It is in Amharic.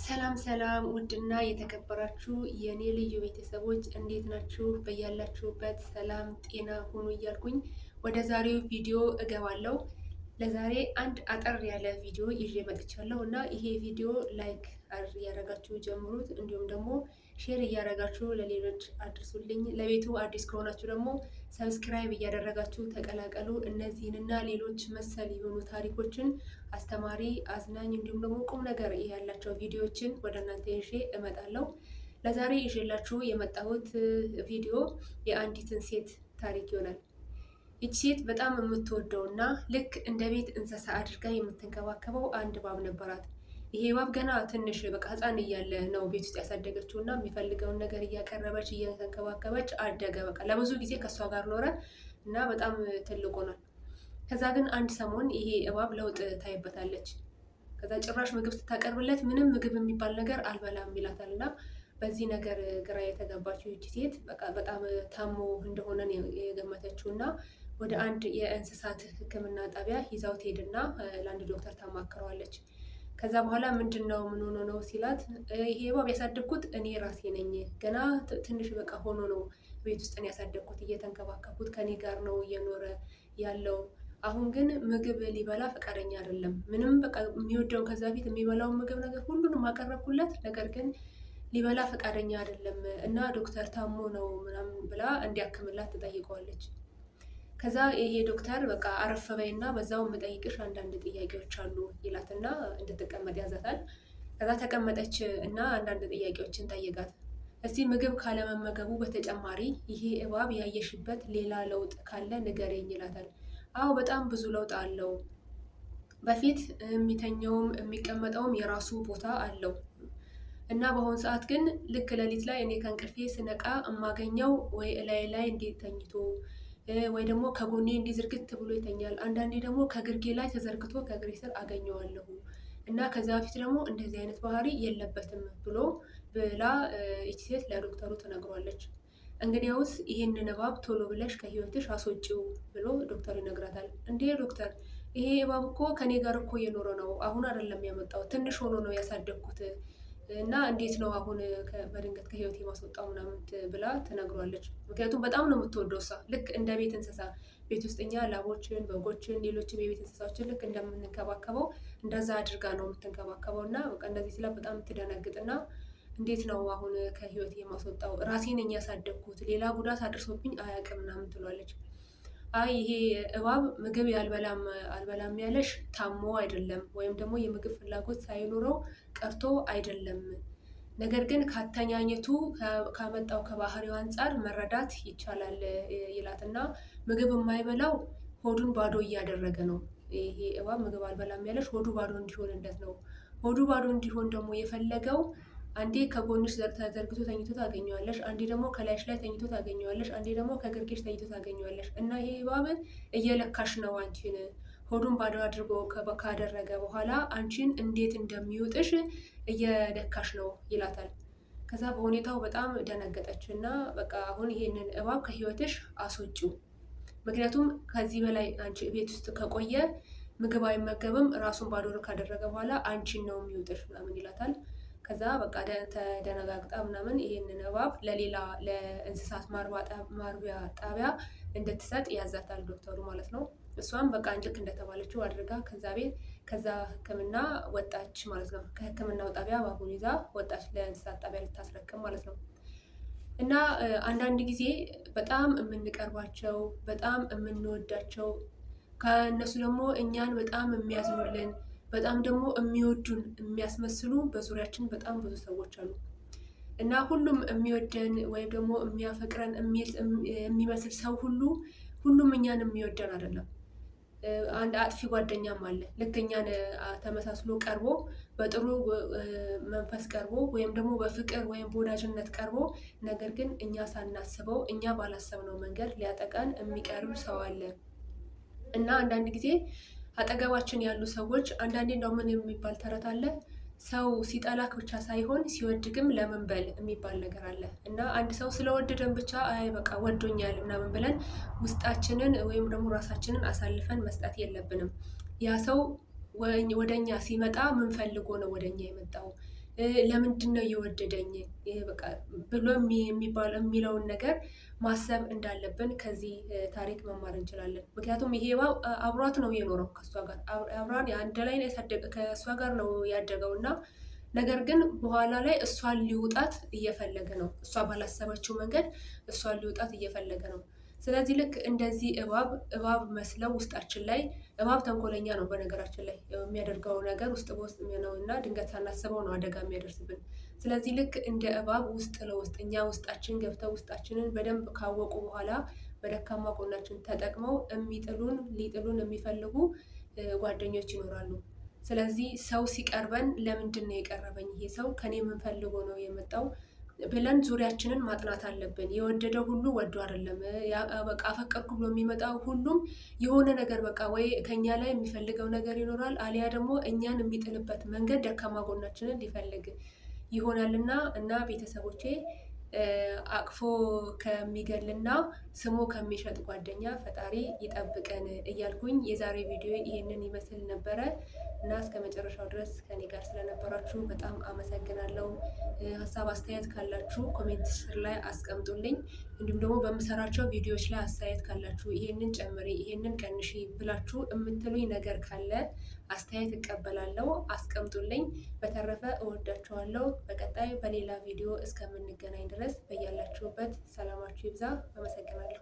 ሰላም ሰላም ውድና የተከበራችሁ የኔ ልዩ ቤተሰቦች እንዴት ናችሁ? በያላችሁበት ሰላም ጤና ሁኑ እያልኩኝ ወደ ዛሬው ቪዲዮ እገባለሁ። ለዛሬ አንድ አጠር ያለ ቪዲዮ ይዤ መጥቻለሁ እና ይሄ ቪዲዮ like እያደረጋችሁ ጀምሩት፣ እንዲሁም ደግሞ share እያደረጋችሁ ለሌሎች አድርሱልኝ። ለቤቱ አዲስ ከሆናችሁ ደግሞ subscribe እያደረጋችሁ ተቀላቀሉ። እነዚህንና ሌሎች መሰል የሆኑ ታሪኮችን አስተማሪ፣ አዝናኝ እንዲሁም ደግሞ ቁም ነገር ያላቸው ቪዲዮዎችን ወደ እናንተ ይዤ እመጣለሁ። ለዛሬ ይዤላችሁ የመጣሁት ቪዲዮ የአንዲትን ሴት ታሪክ ይሆናል። ይቺ ሴት በጣም የምትወደውና ልክ እንደ ቤት እንስሳ አድርጋ የምትንከባከበው አንድ እባብ ነበራት። ይሄ እባብ ገና ትንሽ በቃ ሕፃን እያለ ነው ቤት ውስጥ ያሳደገችው እና የሚፈልገውን ነገር እያቀረበች እየተንከባከበች አደገ። በቃ ለብዙ ጊዜ ከእሷ ጋር ኖረ እና በጣም ትልቅ ሆኗል። ከዛ ግን አንድ ሰሞን ይሄ እባብ ለውጥ ታይበታለች። ከዛ ጭራሽ ምግብ ስታቀርብለት ምንም ምግብ የሚባል ነገር አልበላም ይላታል እና በዚህ ነገር ግራ የተጋባችው ይቺ ሴት በቃ በጣም ታሞ እንደሆነ የገመተችው እና ወደ አንድ የእንስሳት ሕክምና ጣቢያ ይዛው ትሄድና ለአንድ ዶክተር ታማክረዋለች። ከዛ በኋላ ምንድን ነው ምን ሆኖ ነው ሲላት፣ ይሄ እባብ ያሳደግኩት እኔ ራሴ ነኝ። ገና ትንሽ በቃ ሆኖ ነው ቤት ውስጥ ያሳደግኩት፣ እየተንከባከብኩት ከኔ ጋር ነው እየኖረ ያለው። አሁን ግን ምግብ ሊበላ ፈቃደኛ አይደለም። ምንም በቃ የሚወደውን ከዛ በፊት የሚበላውን ምግብ ነገር ሁሉንም አቀረብኩለት፣ ነገር ግን ሊበላ ፈቃደኛ አይደለም እና ዶክተር ታሞ ነው ምናምን ብላ እንዲያክምላት ትጠይቀዋለች። ከዛ ይሄ ዶክተር በቃ አረፍ በይና በዛው የምጠይቅሽ አንዳንድ ጥያቄዎች አሉ ይላትና እንድትቀመጥ ያዛታል። ከዛ ተቀመጠች እና አንዳንድ ጥያቄዎችን ጠየቃት። እስቲ ምግብ ካለመመገቡ በተጨማሪ ይሄ እባብ ያየሽበት ሌላ ለውጥ ካለ ንገረኝ ይላታል። አዎ በጣም ብዙ ለውጥ አለው። በፊት የሚተኛውም የሚቀመጠውም የራሱ ቦታ አለው እና በአሁኑ ሰዓት ግን ልክ ሌሊት ላይ እኔ ከእንቅልፌ ስነቃ የማገኘው ወይ እላይ ላይ እንዲህ ተኝቶ ወይ ደግሞ ከጎኔ እንዲህ ዝርግት ብሎ ይተኛል። አንዳንዴ ደግሞ ከግርጌ ላይ ተዘርግቶ ከእግሬ ስር አገኘዋለሁ እና ከዛ በፊት ደግሞ እንደዚህ አይነት ባህሪ የለበትም ብላ ይቺ ሴት ለዶክተሩ ትነግሯለች። እንግዲያውስ ይህንን እባብ ቶሎ ብለሽ ከህይወትሽ አስወጪው ብሎ ዶክተሩ ይነግራታል። እንዴ ዶክተር፣ ይሄ እባብ እኮ ከኔ ጋር እኮ እየኖረ ነው። አሁን አይደለም ያመጣው፣ ትንሽ ሆኖ ነው ያሳደግኩት እና እንዴት ነው አሁን በድንገት ከህይወት የማስወጣው ምናምን ብላ ትነግሯለች። ምክንያቱም በጣም ነው የምትወደው እሷ ልክ እንደ ቤት እንስሳ ቤት ውስጥ እኛ ላሞችን፣ በጎችን፣ ሌሎችም የቤት እንስሳዎችን ልክ እንደምንንከባከበው እንደዛ አድርጋ ነው የምትንከባከበው። እና በቃ እንደዚህ ስላ በጣም ትደነግጥና እንዴት ነው አሁን ከህይወት የማስወጣው? ራሴ ነኝ ያሳደግኩት፣ ሌላ ጉዳት አድርሶብኝ አያውቅም ምናምን ትሏለች። አይ ይሄ እባብ ምግብ ያልበላም አልበላም ያለሽ ታሞ አይደለም፣ ወይም ደግሞ የምግብ ፍላጎት ሳይኖረው ቀርቶ አይደለም። ነገር ግን ካተኛኘቱ ካመጣው ከባህሪው አንጻር መረዳት ይቻላል ይላትና ምግብ የማይበላው ሆዱን ባዶ እያደረገ ነው። ይሄ እባብ ምግብ አልበላም ያለሽ ሆዱ ባዶ እንዲሆንለት ነው። ሆዱ ባዶ እንዲሆን ደግሞ የፈለገው አንዴ ከጎንሽ ተዘርግቶ ተኝቶ ታገኘዋለሽ፣ አንዴ ደግሞ ከላይሽ ላይ ተኝቶ ታገኘዋለሽ፣ አንዴ ደግሞ ከግርጌሽ ተኝቶ ታገኘዋለሽ። እና ይሄ እባብ እየለካሽ ነው አንቺን። ሆዱን ባዶ አድርጎ ካደረገ በኋላ አንቺን እንዴት እንደሚውጥሽ እየለካሽ ነው ይላታል። ከዛ በሁኔታው በጣም ደነገጠች እና በቃ አሁን ይሄንን እባብ ከህይወትሽ አስወጪው፣ ምክንያቱም ከዚህ በላይ አንቺ ቤት ውስጥ ከቆየ ምግብ አይመገብም፣ ራሱን ባዶ ካደረገ በኋላ አንቺን ነው የሚውጥሽ ምናምን ይላታል። ከዛ በቃ ተደነጋግጣ ምናምን ይሄንን እባብ ለሌላ ለእንስሳት ማርቢያ ጣቢያ እንድትሰጥ ያዛታል ዶክተሩ ማለት ነው። እሷም በቃ ልክ እንደተባለችው አድርጋ ከዛ ቤት ከዛ ሕክምና ወጣች ማለት ነው። ከሕክምናው ጣቢያ እባቡን ይዛ ወጣች ለእንስሳት ጣቢያ ልታስረክብ ማለት ነው። እና አንዳንድ ጊዜ በጣም የምንቀርባቸው በጣም የምንወዳቸው ከእነሱ ደግሞ እኛን በጣም የሚያዝኑልን በጣም ደግሞ የሚወዱን የሚያስመስሉ በዙሪያችን በጣም ብዙ ሰዎች አሉ። እና ሁሉም የሚወደን ወይም ደግሞ የሚያፈቅረን የሚመስል ሰው ሁሉ ሁሉም እኛን የሚወደን አይደለም። አንድ አጥፊ ጓደኛም አለ። ልክ እኛን ተመሳስሎ ቀርቦ በጥሩ መንፈስ ቀርቦ ወይም ደግሞ በፍቅር ወይም በወዳጅነት ቀርቦ ነገር ግን እኛ ሳናስበው እኛ ባላሰብነው መንገድ ሊያጠቃን የሚቀርብ ሰው አለ። እና አንዳንድ ጊዜ አጠገባችን ያሉ ሰዎች አንዳንዴ እንደው ምን የሚባል ተረት አለ፣ ሰው ሲጠላክ ብቻ ሳይሆን ሲወድግም ለምን በል የሚባል ነገር አለ። እና አንድ ሰው ስለወደደን ብቻ አይ በቃ ወዶኛል ምናምን ብለን ውስጣችንን ወይም ደግሞ ራሳችንን አሳልፈን መስጠት የለብንም። ያ ሰው ወደኛ ሲመጣ ምን ፈልጎ ነው ወደኛ የመጣው? ለምንድን ነው የወደደኝ በቃ ብሎ የሚባለው የሚለውን ነገር ማሰብ እንዳለብን ከዚህ ታሪክ መማር እንችላለን። ምክንያቱም ይሄ እባብ አብሯት ነው የኖረው፣ ከእሷ ጋር አብሯን አንድ ላይ ከእሷ ጋር ነው ያደገው እና ነገር ግን በኋላ ላይ እሷን ሊውጣት እየፈለገ ነው። እሷ ባላሰበችው መንገድ እሷን ሊውጣት እየፈለገ ነው። ስለዚህ ልክ እንደዚህ እባብ እባብ መስለው ውስጣችን ላይ፣ እባብ ተንኮለኛ ነው በነገራችን ላይ፣ የሚያደርገው ነገር ውስጥ በውስጥ ነው እና ድንገት ሳናስበው ነው አደጋ የሚያደርስብን። ስለዚህ ልክ እንደ እባብ ውስጥ ለውስጥ እኛ ውስጣችን ገብተው ውስጣችንን በደንብ ካወቁ በኋላ በደካማ ጎናችን ተጠቅመው የሚጥሉን ሊጥሉን የሚፈልጉ ጓደኞች ይኖራሉ። ስለዚህ ሰው ሲቀርበን ለምንድን ነው የቀረበኝ፣ ይሄ ሰው ከኔ ምን ፈልጎ ነው የመጣው ብለን ዙሪያችንን ማጥናት አለብን። የወደደው ሁሉ ወዶ አይደለም። በቃ አፈቀርኩ ብሎ የሚመጣው ሁሉም የሆነ ነገር በቃ ወይ ከኛ ላይ የሚፈልገው ነገር ይኖራል፣ አሊያ ደግሞ እኛን የሚጥልበት መንገድ ደካማ ጎናችንን ሊፈልግ ይሆናልና እና ቤተሰቦቼ አቅፎ ከሚገልና ስሞ ከሚሸጥ ጓደኛ ፈጣሪ ይጠብቀን እያልኩኝ የዛሬ ቪዲዮ ይሄንን ይመስል ነበረ እና እስከ መጨረሻው ድረስ ከኔ ጋር ስለነበራችሁ በጣም አመሰግናለሁ። ሀሳብ አስተያየት ካላችሁ ኮሜንት ስር ላይ አስቀምጡልኝ። እንዲሁም ደግሞ በምሰራቸው ቪዲዮዎች ላይ አስተያየት ካላችሁ ይሄንን ጨምሪ፣ ይሄንን ቀንሺ ብላችሁ የምትሉኝ ነገር ካለ አስተያየት እቀበላለሁ፣ አስቀምጡልኝ። በተረፈ እወዳችኋለሁ። በቀጣይ በሌላ ቪዲዮ እስከምንገናኝ ድረስ በያላችሁበት ሰላማችሁ ይብዛ። አመሰግናለሁ።